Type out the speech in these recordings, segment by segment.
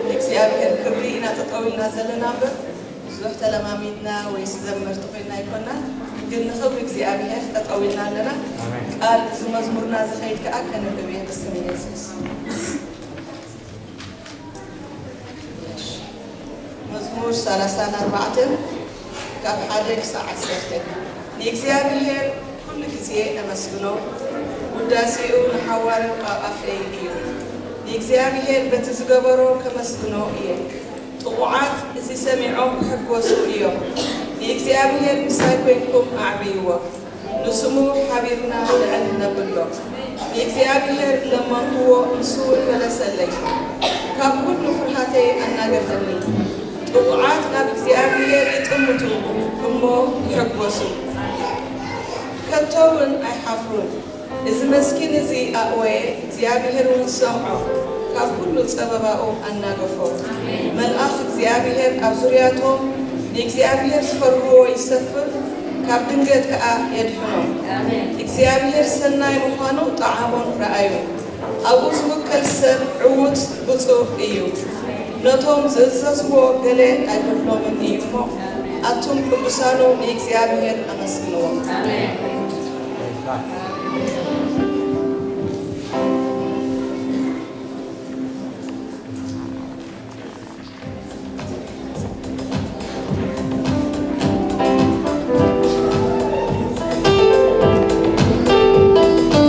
ንእግዚኣብሔር ክብሪ ኢና ጠጠው ኢልና ዘለና እምበር ብዙሕ ተለማሚድና ወይ ዘመርቲ ኮይና ኣይኮናን። ግን ንኽብሪ እግዚኣብሔር ጠጠው ኢልና ኣለና። ቃል እዚ መዝሙርና ዝኸይድ ከዓ ከነንብብ እየ ብስም የሱስ። መዝሙር ሰላሳን ኣርባዕተን ካብ ሓደ ክሳዕ ዓሰርተ። ንእግዚኣብሔር ኩሉ ግዜ እመስግኖ፣ ውዳሴኡ ንሓዋርያው ኣብ ኣፈይ እዩ። ንእግዚኣብሔር በቲ ዝገበሮ ከመስግኖ እየ። ጥቑዓት እዚ ሰሚዖም ክሕጎሱ እዮም። ንእግዚኣብሔር ምሳይ ኮይንኩም ኣዕብይዎ። ንስሙ ሓቢርና ልዕል ነብሎ። ንእግዚኣብሔር ለመንክዎ፣ ንሱ እውን መለሰለይ። ካብ ኩሉ ፍርሃተይ ኣናገፈኒ። ጥቑዓት ናብ እግዚኣብሔር ይጥምቱ እሞ ይሕጎሱ፣ ከቶ እውን ኣይሓፍሩን። እዚ መስኪን እዚ ኣእወየ፣ እግዚኣብሔር እውን ሰምዖ፣ ካብ ኩሉ ጸበባኡ ኣናገፎ። መልኣኽ እግዚኣብሔር ኣብ ዙርያቶም ንእግዚኣብሔር ዝፈርህዎ ይሰፍር፣ ካብ ድንገት ከኣ የድሕኖም። እግዚኣብሔር ሰናይ ምዃኑ ጠዓሞም ረኣዩ። ኣብኡ ዝውከል ሰብ ዕዉት ብፁዕ እዩ። ነቶም ዝእዘዝዎ ገለ ኣይጎድሎምን እዩ እሞ፣ ኣቱም ቅዱሳኑ ንእግዚኣብሔር ኣመስግንዎ።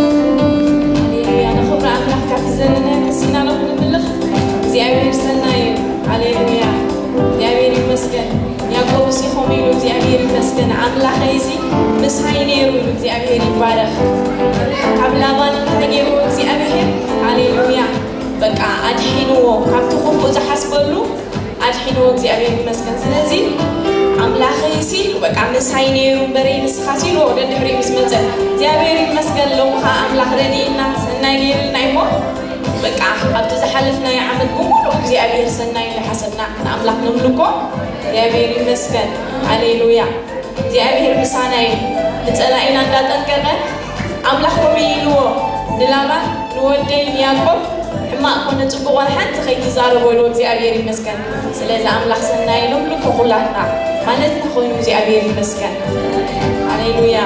ሃሌሉያ። ንኽብሪ ኣምላኽ ካብቲ ዘመነ ቀሲና ሎሚ ንምልኽ እግዚኣብሔር ሰናይ እዩ። ሃሌሉያ። እግዚኣብሔር ይመስገን። ያዕቆብ እሲ ከምኡ ኢሉ እግዚኣብሔር ይመስገን። ኣምላኸይ እሲ ምሳይ ነይሩ ኢሉ እግዚኣብሔር ይባረኽ። ካብ ላባን እንታይ ገይርዎ እግዚኣብሔር? ሃሌሉያ። በቃ ኣድሒንዎ። ካብቲ ክፉእ ዝሓስበሉ ኣድሒንዎ እግዚኣብሔር ይመስገን። ስለዚ ኣምላኸይ ሲ በቃ ምሳይ ነይሩ እምበረይ ንስኻ ሲልዎ ደድሕሪኡ ምስ መጸ እግዚኣብሔር ይመስገን። ሎሚ ኸዓ ኣምላኽ ረድኢና ሰናይ ገይሩልና እሞ በቃ ኣብቲ ዝሓለፍናዮ ዓመት ብምሉእ እግዚኣብሔር ሰናይ እንዳሓሰብና ንኣምላኽ ነምልኮ እግዚኣብሔር ይመስገን። ሃሌሉያ። እግዚኣብሔር ምሳና እዩ። ንጸላኢና እንዳጠንቀቀ ኣምላኽ ከምኡ ኢልዎ ንላባን ንወደይ ንያዕቆብ ሕማቕ ኮነ ጽቡቕ ዋላ ሓንቲ ከይትዛረቦ ኢልዎ እግዚኣብሔር ይመስገን። ስለዚ ኣምላኽ ሰናይ ነምልኮ ኩላትና ማለትና ኮይኑ እግዚኣብሔር ይመስገን። ሃሌሉያ።